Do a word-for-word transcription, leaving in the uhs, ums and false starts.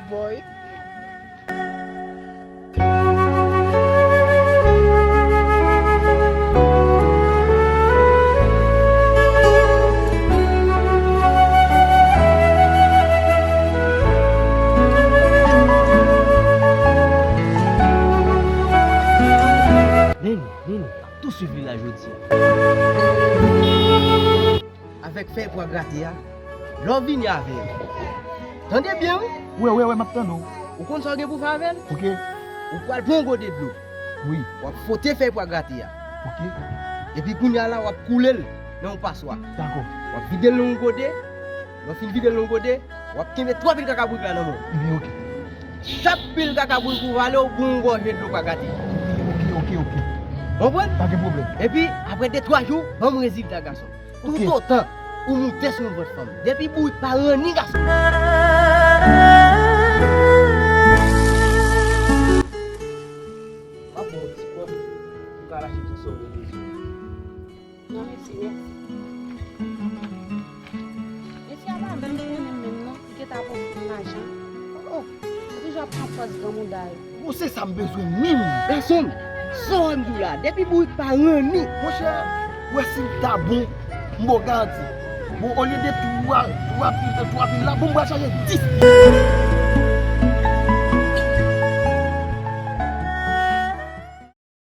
Boy. Nini, Nini, ap tou swiv li la jodi a. Avèk fèy pwa grate a, lè w vini avè l. Tande byen, wi. Wi, wi, wi, m ap tande w. Ou konn sa w gen pou w fè avè l? Ok. Ou pral pran yon gode dlo. Wi. W ap fwote fèy pwa grate a. Ok. Epi kounye a la, w ap koule l nan yon paswa. Dakò. W ap vide l nan yon gode. Lè w fin vide l nan yon gode, w ap kenbe twa pil kaka bourik la nan men w. Ebyen, ok. Chak pil kaka bourik ou vale, ou bwè yon gòje dlo pwa grate. Ok, ok, ok. Konprann? Pa gen pwoblèm. Epi, apre de twa jou, ban m rezilta, gason. Ok. Toutotan ou moute sou yon vant fanm, depi bourik pa ranni, gason. M ap ba w ti kòb, ou ka al achte tout sa w bezwen. Non, mèsi, mèsi. Mesye a pa menm konnen m menm non, li gentan ap ofri m lajan. Oh, oh, li toujou ap pran pòz granmoun dayè. Bon, se sa m bezwen menm. Gason m, sa w wè m di w la, depi bourik pa ranni. Monchè, ou wè si m ta bon, m ba w garanti. Bon, olye de twa, twa pil, twa pil la, bon, m pral chaje dis.